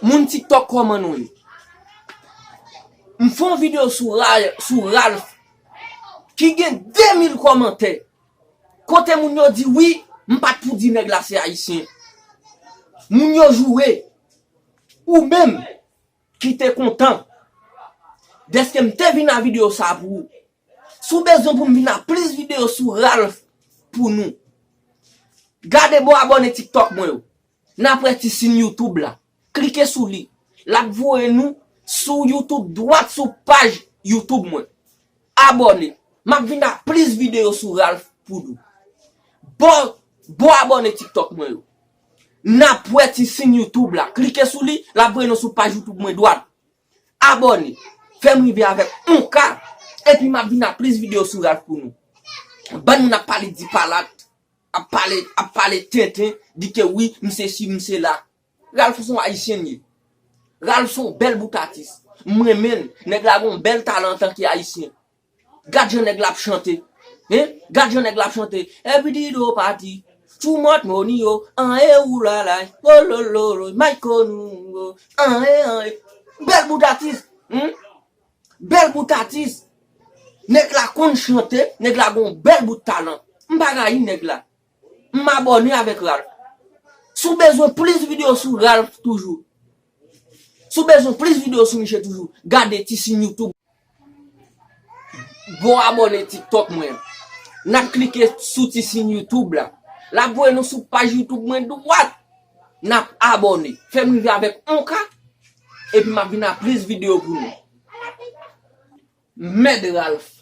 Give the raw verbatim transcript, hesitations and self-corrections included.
Moun TikTok, kòman nou ye? M fè yon videyo sou Ra-, sou Ralph ki gen de mil kòmantè. Kote moun yo di wi, m pa t pou di nèg la se ayisyen. Moun yo joure. Ou menm ki te kontan dèske m te vin a videyo sa pou ou. Si w bezwen pou m vin a plis videyo sou Ralph pou nou, gade bò abòne TikTok mwen yo. N ap wè ti siy YouTube la. Klike sou li. L ap voye nou sou YouTube dwat, sou paj YouTube mwen. Abòne. M ap vin a plis videyo sou Ralph pou nou. Bò, bò abòne TikTok mwen yo. N ap wè ti siy YouTube la. Klike sou li, l ap voye nou sou paj YouTube mwen dwat. Abòne. Fè m rive avèk yon ka, epi m ap vin a plis videyo sou Ralph pou nou. Bann moun ap pale dipalat, ap pale, ap pale tenten, di ke wi, m se si, m se la. Ralph se yon ayisyen l ye. Ralph se yon bèl bout atis. M renmen l. Nèg la gen yon bèl talan antanke ayisyen. Gad jan nèg la ap chante. Hein? Gad jan nèg la ap chante. Every day do party. Too much money yo. An e ou la la. Oh lo lo lo. Michael nou. An e, an e. Bèl bout atis. Hmm? Bèl bout atis. Nèg la konn chante. Nèg la gon bèl bout talan. M pa rayi nèg la. M abòne avèk Ralph. Si w bezwen plis videyo sou Ralph toujou. Si w bezwen plis videyo sou misye toujou, gade ti siy YouTube. Bò abòne TikTok mwen. N ap klike sou ti siy YouTube la. L ap voye nou sou paj YouTube mwen dwat. N ap abòne. Fè m rive avèk yon ka. Epi m ap vin a plis videyo pou nou. Mèd Ralph.